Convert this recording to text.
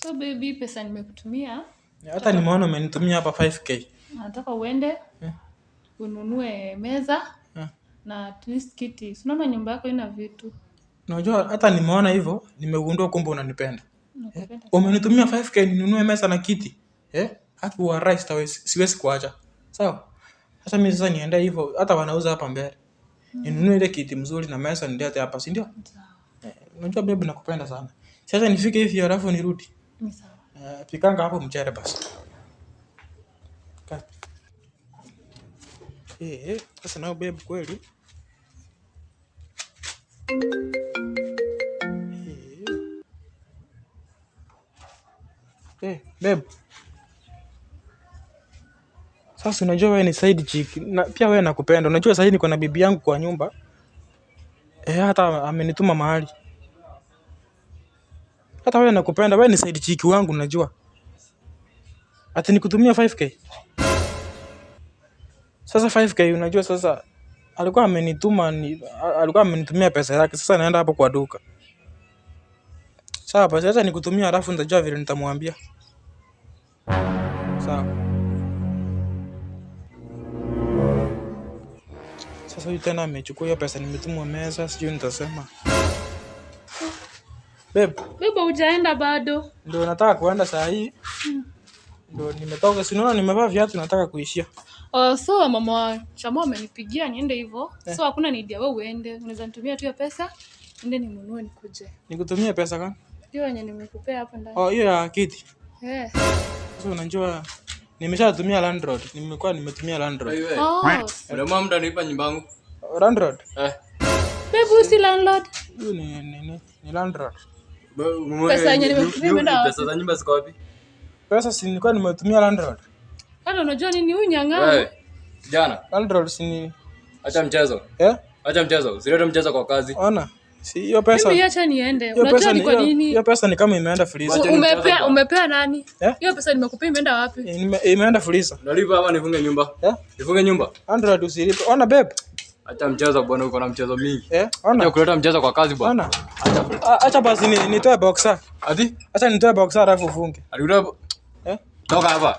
So baby, pesa nimekutumia. Hata nimeona umenitumia hapa 5K. Nataka uende ununue meza na at least kiti. Si unaona nyumba yako ina vitu. Unajua hata nimeona hivyo, nimegundua kumbe unanipenda. Nakupenda. Umenitumia 5K ninunue meza na kiti. Eh? Haki wa rais siwezi kuacha. Sawa? Sasa mimi sasa niende hivyo, hata wanauza hapa mbele. Ninunue ile kiti mzuri na meza nilete hapa, si ndio? Sawa. Unajua babe nakupenda sana. Sasa nifike hivi alafu nirudi. Ni sawa. Pikanga hapo mchere basi. Kati. Sasa nao babe kweli. Babe. Sasa unajua wewe ni side chick na pia wewe nakupenda. Unajua sasa niko na bibi yangu kwa nyumba. Hata amenituma mahali. Hata wewe nakupenda, wewe ni side chick wangu unajua. Ati nikutumia 5K. Sasa 5K unajua sasa alikuwa amenituma ni, alikuwa amenitumia pesa yake. Sasa naenda hapo kwa duka. Sawa basi acha nikutumia alafu nitajua vile nitamwambia. Sawa. Sasa huyu tena amechukua hiyo pesa nimetumwa meza, sijui nitasema. Babe, Babe, hujaenda bado. ndio nataka kuenda saa hii. Ndio nimetoka, si unaona nimevaa viatu nataka kuishia. Oh, so mama Chamo amenipigia niende hivyo. So hakuna need ya wewe uende. Unaweza nitumia tu hiyo pesa, niende ninunue nikuje. Nikutumie pesa gani? Hiyo yenye nimekupea hapo ndani. Oh, hiyo ya kiti. Eh. Sasa unajua nimeshatumia landlord, nimekuwa nimetumia landlord. Wewe. Oh. Unaamua mtu anaipa nyumba yangu. Landlord? Eh. Babe, si landlord. Huyu ni landlord. Pesa yenye nimekutumia imeenda wapi? Pesa za nyumba ziko wapi? Pesa si nilikuwa nimetumia landlord. Hata unajua nini huyu nyang'au? Wewe. Kijana, Landlord si ni acha mchezo. eh? Acha mchezo. Usilete mchezo kwa kazi. Ona. Si hiyo pesa. Mimi acha niende. Hiyo Unajua pesa ni ni kwa nini? hiyo pesa ni kama imeenda freezer. Wacha ni mchezo Umepea bwana. umepea nani? Eh? Hiyo pesa nimekupea imeenda wapi? Imeenda freezer. Unalipa ama nifunge nyumba? Eh? Nifunge nyumba? Landlord usilipe. Ona babe. Acha mchezo bwana, uko na mchezo mingi. Eh? Acha Ona. kuleta mchezo kwa kazi bwana. Ona. Acha basi nitoe boxer. Ati? Acha nitoe boxer alafu ufunge. Alikuta Eh? Toka hapa.